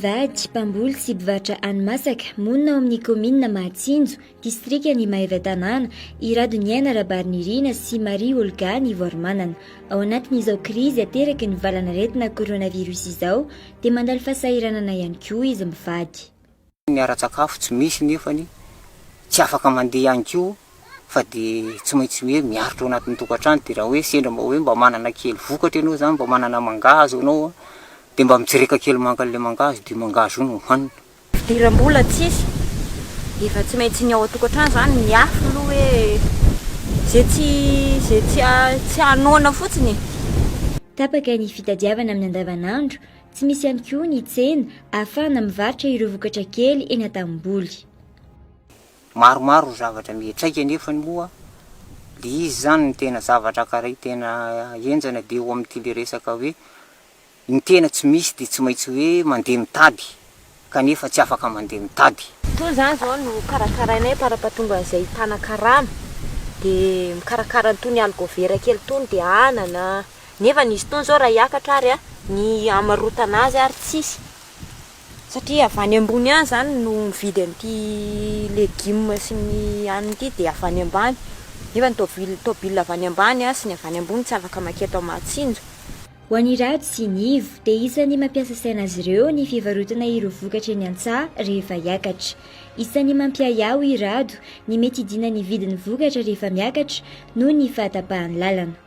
mivady, mpamboly sy mpivarotra hani-masaka, monina ao amin'ny kaominina Mahatsinjo, distrikan'i Maevatanàna, i Radoniaina Rabarinirina sy Marie Olga Nivoarimanana. Ao anatin'izao krizy ateraky ny valanaretina coronavirus izao dia mandalo fahasahiranana ihany koa izy mivady. Ny ara-tsakafo tsy misy nefany tsy afaka mandeha ihany koa fa dia tsy maintsy hoe miaritra ao anatin'ny tokantrano dia raha hoe sendra mba hoe mba manana kely vokatra ianao zany mba manana mangahazo ianao dia mba mijireka kely maka an'ilay mangahazo dia io mangahazo io no hohanina. Fidiram-bola tsisy, efa tsy maintsy ny ao an-tokantrano zany miafy aloha hoe ze tsy ze tsy tsy hanoana fotsiny e. Tapaka ny fitadiavana amin'ny andavanandro Tsy misy ihany koa ny tsena ahafahana mivarotra ireo vokatra kely eny an-tanimboly. Maromaro ny zavatra miantraika nefany moa le izy zany ny tena zavatra karaha tena henjana de eo amin'ity le resaka hoe ny tena tsy misy de tsy maintsy hoe mandeha mitady kanefa tsy afaka mandeha mitady. Itony izany izao no karakarainay parapatonga an'izay ahitana karama dia mikarakara an'itony algovera kely itony dia anana Nefa izy itony zao raha hiakatra ary ny hamarotana azy ary tsisy satria avy any ambony any zany no mividy an'ity legioma sy ny anona ity dia avy any ambany nefa ny tôbily tôbila avy any ambany sy ny avy any ambony tsy afaka maketo amin'ny Mahatsinjo. Ho an'i Rado sy Nivo dia isan'ny mampiasa saina azy ireo ny fivarotana ireo vokatra eny an-tsaha rehefa hiakatra. Isan'ny mampiahiahy hoy Rado ny mety hidinan'ny vidin'ny vokatra rehefa miakatra noho ny fahatapahan'ny lalana.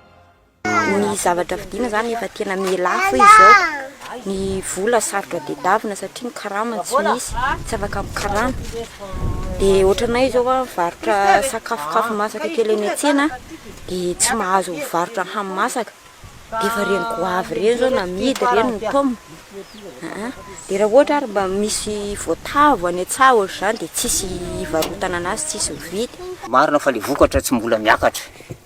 Ny zavatra vidiana zany efa tena miha lafo izy zao, ny vola sarotra tedavina satria ny karama tsy misy, tsy afaka mikarama, dia ohatranay zao a mivarotra sakafokafo masaka kely eny an-tsena dia tsy mahazo mivarotra hani-masaka, dia efa ireny goavy ireny zao namidy ireny ny paoma aa, dia raha ohatra ary mba misy voatavo any an-tsaha ohatr'izany dia tsisy hivarotana anazy, tsisy mividy. Marina fa le vokatra tsy mbola miakatra.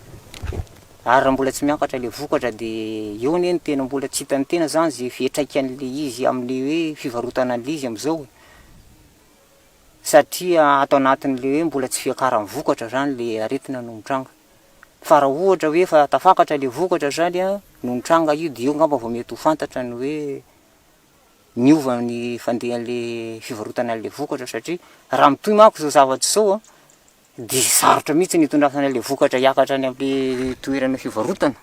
Ary raha mbola tsy miakatra le vokatra de eo anie ny tena mbola tsy hitan'ny tena zany ze fiantraikan'le izy amle hoe fivarotana an'le izy amzao e, satria ato anatin'le hoe mbola tsy fiakaran'ny vokatra zany le aretina no mitranga, fa raha ohatra hoe efa tafakatra le vokatra zany an no nitranga io de eo angamba vao mety ho fantatra ny hoe miova ny fandehan'le fivarotana an'le vokatra satria raha mitohy manko zao zavatra zao an Dia sarotra mihitsy ny hitondrasana ilay vokatra hiakatra any amin'ilay toerana fivarotana.